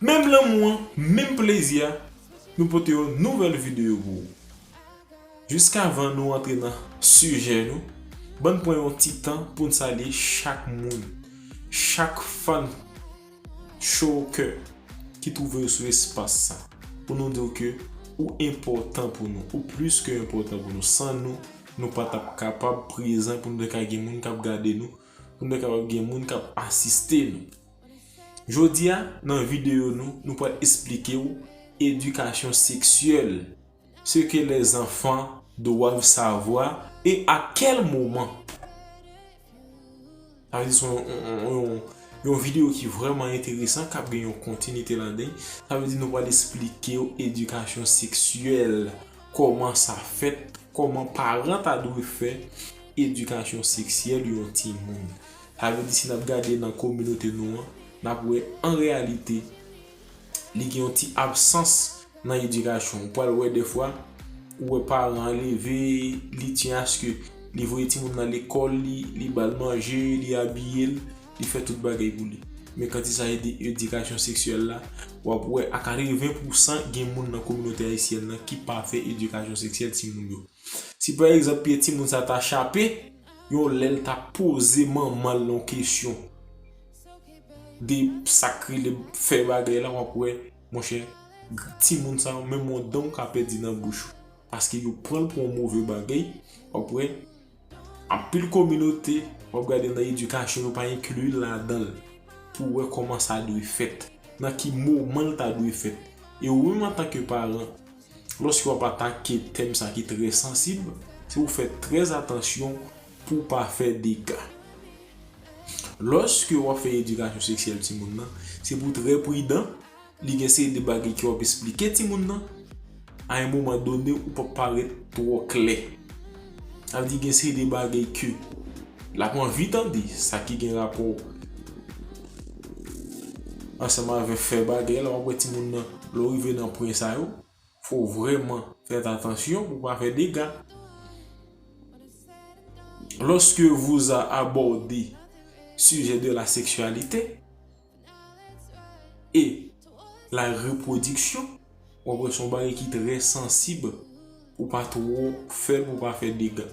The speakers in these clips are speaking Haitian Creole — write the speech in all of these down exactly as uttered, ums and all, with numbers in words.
Menm lanmou an, menm plezi a, nou pote yon nouvèl videyo pou ou. Jiskavan nou antre nan sijè nou, bann pran yon ti tan pou n salye chak moun, chak fan Show Kè ki twouve yo sou espas sa, pou nou di w ke ou enpòtan pou nou, ou plis ke enpòtan pou nou. San nou, nou pa t ap kapab prezan pou nou te ka gen moun k ap gade nou, pou nou te kapab gen moun k ap asiste nou. Jodi a, nan videyo nou, nou pral esplike w edikasyon seksyèl, ce que les enfants doivent savoir et à quel moment. Sa vle di se yon, yon, yon, yon, yon videyo ki vrèman enteresan, k ap gen yon kontinite ladan. Sa vle di nou pral esplike w edikasyon seksyèl, kòman sa fèt, kòman paran ta dwe fè edikasyon seksyèl yon timoun. Sa vle di si n ap gade nan kominote nou an, n ap wè an reyalite, li gen yon ti absans nan edikasyon. Ou pral wè dèfwa, ou wè paran an leve, li tyen aske li voye timoun nan lekòl, li, li ba l manje, li abiye l, li fè tout bagay pou li. Men kan il s'agit de edikasyon seksyèl la, w ap wè a katreven pousan gen moun nan kominote ayisyèn nan ki pa fè edikasyon seksyèl timoun yo. Si pa egzanp pye timoun sa ta chape, yon lè l ta poze manman l yon kesyon de sa k rele fè bagay la, w ap wè, monchè, timoun sa yo, menm yon dan w ka pèdi nan bouch ou. Paske yo pran l pou yon move bagay, w ap wè, anpil kominote, w ap gade nan edikasyon, yo pa enkli l ladan l, pou wè kòman sa dwe fèt, nan ki moman l ta dwe fèt. E ou menm antanke paran, lòske w ap atake tèm sa ki trè sansib, se pou w fè trè atansyon pou w pa fè dega. Lòske w ap fè edikasyon seksyèl timoun nan, se pou w trè pridan, li gen seri de bagay ke w ap esplike timoun nan, a yon moman done ou p ap parèt twò klè. Sa vle di gen seri de bagay ke l ap anvi tande, sa ki gen rapò ansanm avèk fè bagay la, w ap wè timoun nan, lè w rive nan pwen sa yo, fò w vrèman fè atansyon pou w pa fè dega. Lorsque vous a abordé sujet de la sexualité et la reproduction, w ap wè se yon bagay ki trè sansib pou w pa twò fè l, pou w pa fè dega.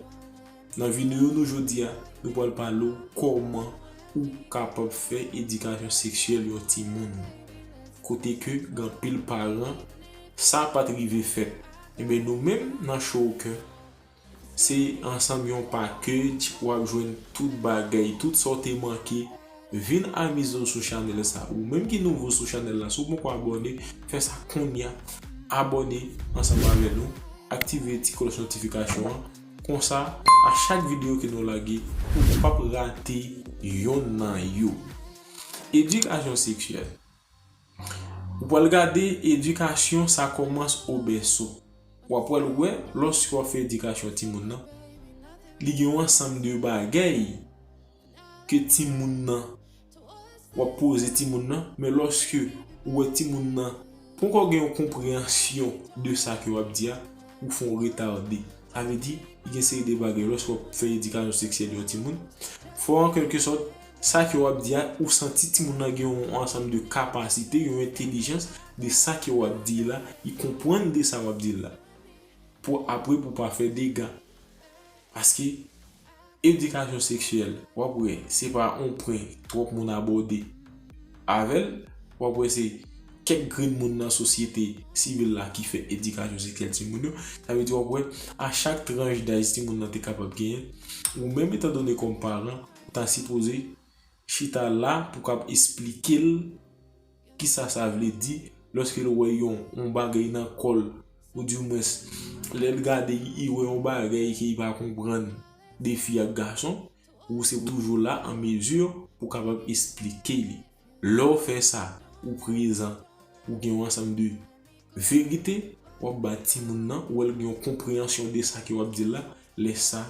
Nan videyo nou jodi a, nou pral pale w kòman ou kapab fè edikasyon seksyèl yon timoun. Kote ke gen anpil paran, sa pa t rive fèt. Ebyen, nou menm, nan Show Kè, se ansanm yon package, w ap jwenn tout bagay, tout sa w te manke. Vin amize w sou chanèl sa. Ou menm ki nouvo sou chanèl la, si w poko abòne, fè sa kounye a. Abòne ansanm avè nou. Aktive ti klòch notifikasyon an. Konsa, a chak videyo ke nou lage, ou p ap rate yonn nan yo. Edikasyon seksyèl. Ou pral gade edikasyon sa kòmanse o bèso. W ap pral wè, lòske w ap fè edikasyon timoun nan, li gen yon ansanm de bagay ke timoun nan, w ap poze timoun nan, men lòske ou wè timoun nan poko gen yon konpreyansyon de sa ke w ap di a, ou fè yon retade. Sa vle di, gen seri de bagay lòske w ap fè edikasyon seksyèl yon timoun, fò an kèlkesòt, sa ke w ap di a, ou santi timoun nan gen yon ansanm de kapasite, yon entèlijans de sa ke w ap di la, li konprann de sa w ap di la. Pou apre, pou pa fè dega. Paske edikasyon seksyèl, w ap wè, se pa yon pwen twòp moun abòde avè l, w ap wè se kèk grenn moun nan sosyete sivil la ki fè edikasyon seksyèl timoun yo. Sa vle di, w ap wè, a chak tranch daj timoun nan te kapab genyen, ou menm, etandone kòm paran, ou ta sipoze chita la pou w kab esplike l kisa sa vle di lòske l wè yon, yon bagay nan kò l, oudimwens, lè l gade, li wè yon bagay ke li pa konprann de fi ak gason, ou se toujou la an mezi pou w kapab esplike li. Lè w fè sa, ou prezan, ou gen yon ansanm de verite, w ap ba timoun nan, ou wè l gen yon konpreyansyon de sa ke w ap di l la, lè sa,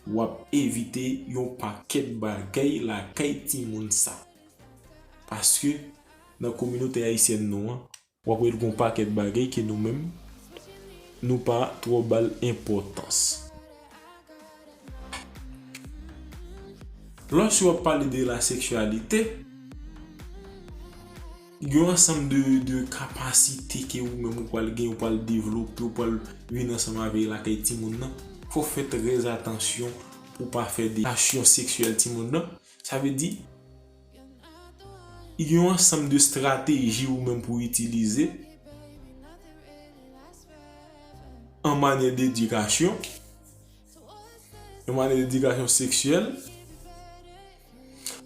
w ap evite yon pakèt bagay lakay timoun sa. Paske, nan kominote ayisyèn nou an, w ap wè l gen yon pakèt bagay ke nou menm, nou pa twò ba l enpòtans. Lòske w ap pale de la seksyalite, Gen yon ansanm de, de kapasite ke ou menm ou pral gen, ou pral devlope, ou pral vin ansanm avè lakay timoun nan. Fò w fè trè atansyon pou w pa fè de edikasyon seksyèl timoun nan. Sa vle di, gen yon ansanm de estrateji ou menm pou w itilize an manyè de edikasyon, an manyè de edikasyon seksyèl.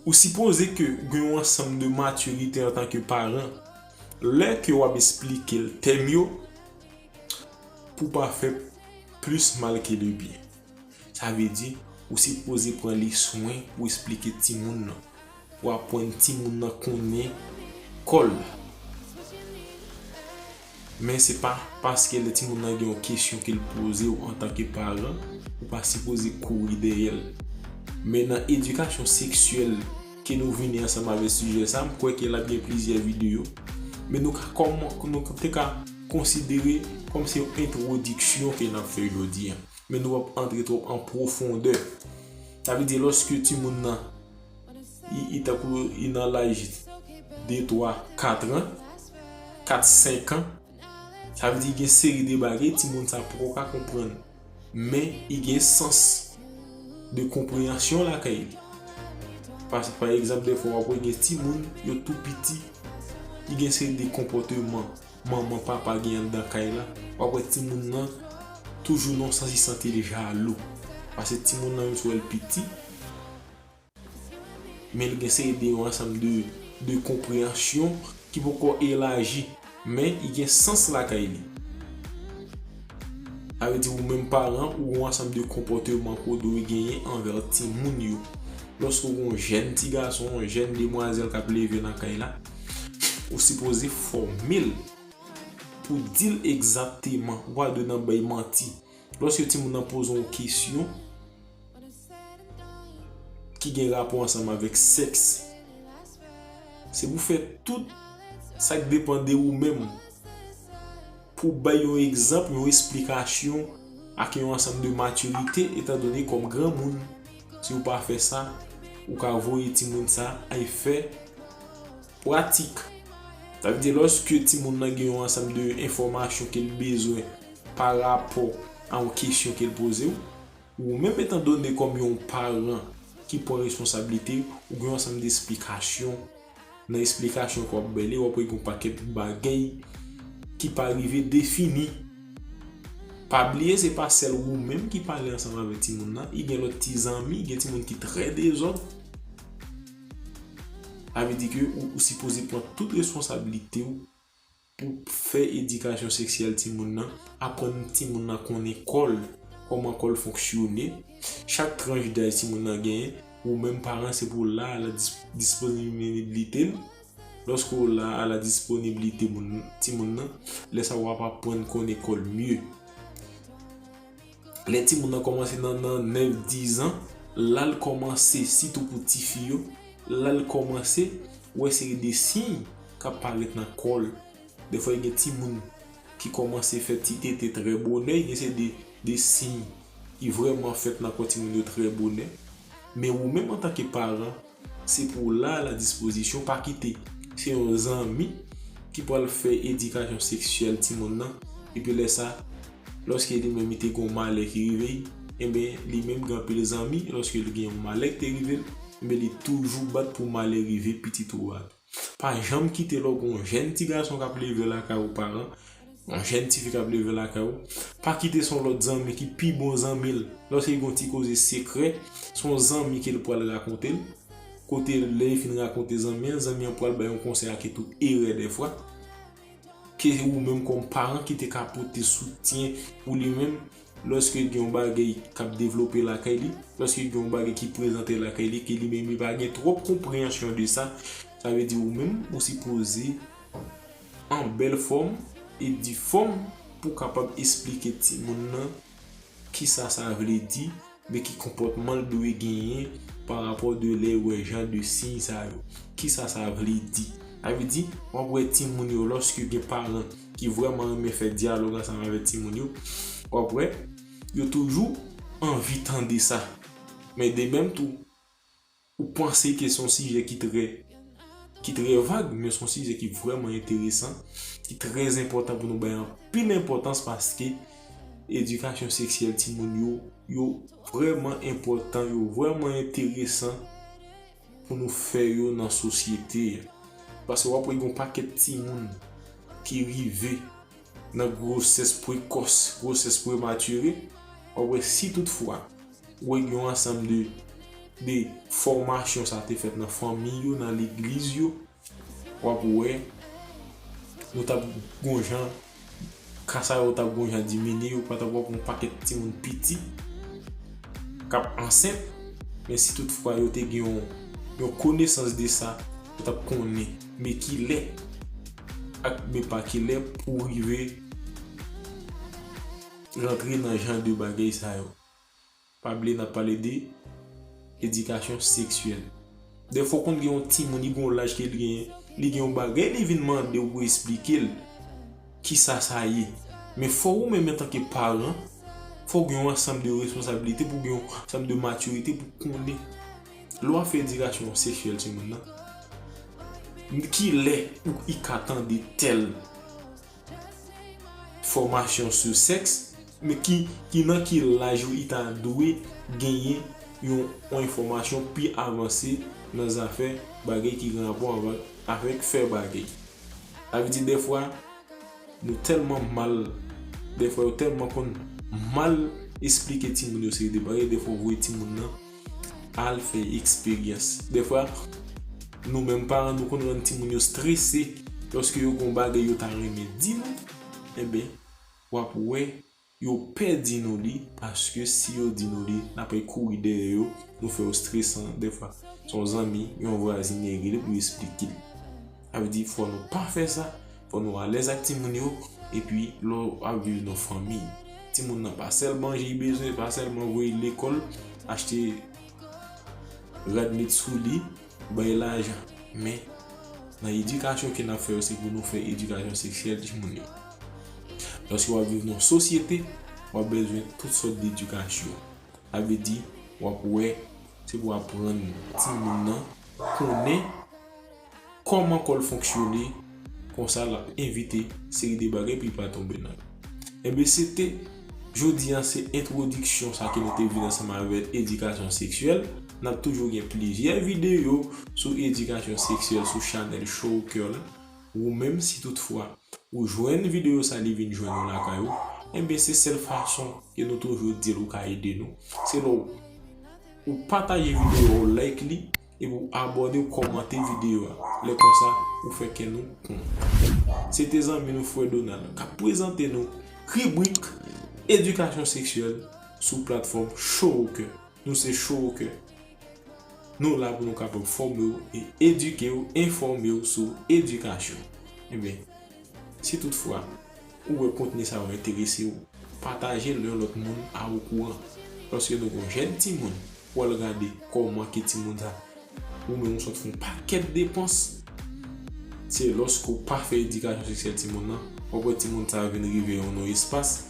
Ou sipoze ke gen yon ansanm de matirite antanke paran lè ke w ap esplike l tèm yo, pou w pa fè plis mal ke de byen. Sa vle di, ou sipoze pran le swen pou w esplike timoun nan, pou w aprann timoun nan konnen kò l. Men se pa paske lè timoun nan gen yon kesyon ke l poze w antanke paran, ou pa sipoze kouri dèyè l. Men nan edikasyon seksyèl ke nou vini ansanm avèk sijè sa, m kwè ke l ap gen plizyè videyo. Men nou ka kòman, nou te ka konsidere kòm se yon entwodiksyon ke n ap fè jodi a. Men nou p ap antre twòp an pwofondè. Sa vle di lòske timoun nan, i, i tankou i nan laj de, twa, kat an, kat, senk an, sa vle di gen seri de bagay timoun sa poko ka konprann. Men i gen sans de konpreyansyon lakay li. Pa, pa egzanp, defwa w ap wè gen timoun, yo tou piti, i gen seri de konpòteman manman, papa gen anndan kay la. W ap wè timoun nan toujou nan yon sans li santi l jalou. Paske timoun nan, menm si w wè l piti, men l gen seri de yon ansanm de, de konpreyansyon ki poko elaji, men i gen sans lakay li. Sa vle di ou menm paran, ou gen yon ansanm de konpòteman ke w dwe genyen anvè timoun yo. Lòske w gen yon jèn ti gason, yon jèn demwazèl k ap leve nan kay la, ou sipoze fòme l pou di l egzakteman, ou pa dwe nan bay manti. Lòske timoun nan poze w yon kesyon ki gen rapò ansanm avèk sèks, se pou fè tout sa k depann de ou menm pou bay yon egzanp, yon esplikasyon ak yon ansanm de matirite, etandone kòm granmoun, si w pa fè sa, ou ka voye timoun sa al fè pratik. Sa vle di, lòske timoun nan gen yon ansanm de enfòmasyon ke l bezwen pa rapò a yon kesyon ke l poze w, ou menm, etandone kòm yon paran ki pran responsablite, ou gen yon ansanm de esplikasyon. Nan esplikasyon ke w ap bay li, w ap wè gen yon pakèt bagay ki pa rive defini. Pa bliye, se pa sèl ou menm ki pale ansanm avèk timoun nan, i gen lòt ti zanmi, gen timoun ki trè dezòd. Sa vle di ke ou, ou sipoze pran tout responsablite w pou fè edikasyon seksyèl timoun nan, aprann timoun nan konnen kò l, kòman kò l fonksyone, chak tranch daj timoun nan genyen, ou menm paran se pou w la a la dis-, disponibilite l. Lòske w la a la disponibilite moun, timoun nan, lè sa a w ap aprann konnen kò l mye. Lè timoun nan kòmanse nan, nan nèf, diz an, la l kòmanse, sitou pou tifi yo, la l kòmanse wè seri de siy k ap parèt nan kò l. Defwa, gen timoun ki kòmanse fè ti tete trè bonè, gen seri de, de siy ki vrèman fèt nan kò timoun yo trè bonè. Men ou menm antanke paran, se pou w la a la dispozisyon, pa kite. Se yon zanmi ki pral fè edikasyon seksyèl timoun nan, epi lè sa, lòske li menm li te gen yon malè ki rive l, enben, li menm gen anpil zanmi, lòske li gen yon malè ki te rive l, enben, li toujou bat pou malè rive pitit ou a. Pa janm kite lè w gen yon jèn ti gason k ap leve lakay ou, paran, yon jèn tifi k ap leve lakay ou, pa kite se yon lòt zanmi ki pi bon zanmi l. Lòske gen yon ti koze sekrè, se yon zanmi ke l pral rakonte l. Kote lè li fin rakonte zanmi an, zanmi an pral bay yon konsèy a ki tou erè dèfwa. Ke ou menm kòm paran ki te ka pote soutyen pou li menm, lòske gen yon bagay k ap devlope lakay li, lòske gen yon bagay ki prezante lakay li, ke li menm li pa gen twòp konpreyansyon de sa, sa vle di ou menm ou sipoze an bèl fòm e difòm pou w kapab esplike timoun nan kisa sa vle di, men ki konpòtman l dwe genyen pa rapò de lè y wè jan de siy sa yo. Kisa sa vle di? Sa vle di, w ap wè timoun yo, lòske gen paran ki vrèman renmen fè dyalòg ansanm avèk timoun yo, w ap wè, yo toujou anvi tande sa. Men de menm tou, ou panse ke se yon sijè ki trè ki trè vag, men se yon sijè ki vrèman enteresan, ki trè enpòtan pou nou bay anpil enpòtans, paske edikasyon seksyèl timoun yo, yo vrèman enpòtan, yo vrèman enteresan pou nou fè yo nan sosyete a. Paske w ap wè gen yon pakèt timoun ki rive nan gwosès prekòs, gwosès prematire, w ap wè si toutfwa ou wè gen yon ansanm de, de fòmasyon sa te fèt nan fanmi yo, nan legliz yo, w ap wè nou t ap gon jan, ka sa yo t ap gon jan diminye, yo pa t ap wè yon pakèt timoun piti k ap ansent, men si toutfwa yo te gen yon, yon konesans de sa, yo t ap konnen men kilè ak men pa kilè pou rive rantre nan jan de bagay sa yo. Pa bliye n ap pale de edikasyon seksyèl. Dèfwa w konn gen yon timoun, li gen yon laj ke li gen, li gen yon bagay, li vin mande w pou esplike l kisa sa ye. Men fò ou menm antanke paran, fò w gen yon ansanm de responsablite, pou w gen yon ansanm de matirite pou w konnen. Lè w ap fè edikasyon seksyèl timoun nan, kilè ou i ka tande tèl fòmasyon sou sèks, men ki, ki nan ki laj ou i ta dwe genyen yon, yon enfòmasyon pi avanse nan zafè bagay ki gen rapò avèk, avèk fè bagay. Sa vle di dèfwa, nou tèlman mal, dèfwa yo tèlman konn mal esplike timoun yo seri de bagay, dèfwa w voye timoun nan al fè eksperyans. Dèfwa, nou menm paran, nou konn rann timoun yo strese lòske yo gon bagay yo ta renmen di nou, enben, w ap wè yo pè di nou li, paske si yo di nou li, n ap kouri dèyè yo, nou fè yo stresan. Dèfwa, se yon zanmi, yon vwazen ki rele pou esplike l. Sa vle di, fò nou pa fè sa, fò nou alèz ak timoun yo, epi lè w ap viv nan fanmi, timoun nan pa sèl manje li bezwen, pa sèlman voye l lekòl, achte rad met sou li, bay lajan. Men, nan edikasyon ke n ap fè yo, se pou nou fè edikasyon seksyèl timoun yo. Lòske w ap viv nan yon sosyete, w ap bezwen tout sòt de edikasyon. Sa vle di, w ap wè, se pou aprann timoun nan konnen kòman kò l fonksyone, konsa l ap evite seri de bagay pou l pa tonbe nan yo. Enben, se te, jodi a, se entwodiksyon sa ke nou te vin ansanm avèk edikasyon seksyèl. N ap toujou gen plizyè videyo sou edikasyon seksyèl sou chanèl Show Kè la. Ou menm, si toutfwa ou jwenn videyo sa, li vin jwenn ou lakay ou, enben, se sèl fason ke nou toujou di l ou ka ede nou, se lè w, ou pataje videyo a, ou like li, epi w abòne, w kòmante videyo a. Lè konsa, ou fè kè nou kontan. Se te zanmi nou, frè Donald, k ap prezante nou ribrik edikasyon seksyèl sou platfòm Show Kè. Nou se Show Kè. Nou la pou nou kapab fòme w e edike w, enfòme w sou edikasyon. Enben, si toutfwa ou wè kontni sa yo enterese w, pataje l, yon lòt moun a okouran. Lòske nou gon jèn timoun, w al gade kòman ke timoun sa, ou menm ou sot fè yon pakèt depans. Se lòske w pa fè edikasyon seksyèl timoun nan, w ap wè timoun sa vin rive yon non espas,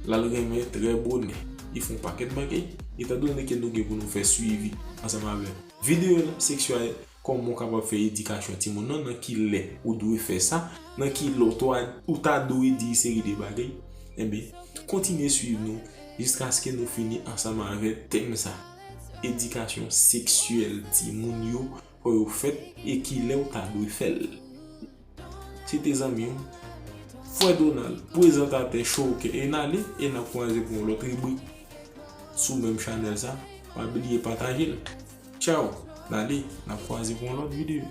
l al renmen trè bonè. Li fè yon pakèt bagay, etandone ke nou gen pou nou fè swivi ansanm avè videyo seksyon, kòman w kapab fè edikasyon timoun nan, nan ki lè ou dwe fè sa, nan ki lè ou ta, ou ta dwe di seri de bagay. Enben, kontinye swiv nou jiskaske nou fini ansanm avè tèm sa. Edikasyon seksyèl timoun yo, fò yo fèt e ki lè ou ta dwe fè l. Se te zanmi w, frè Donald, prezantatè Show Kè, e n ale, e n ap kwaze pou yon lòt ribrik sou menm chanèl sa. Pa bliye pataje l. Tchaw, n ale, n ap kwaze pou yon lòt videyo.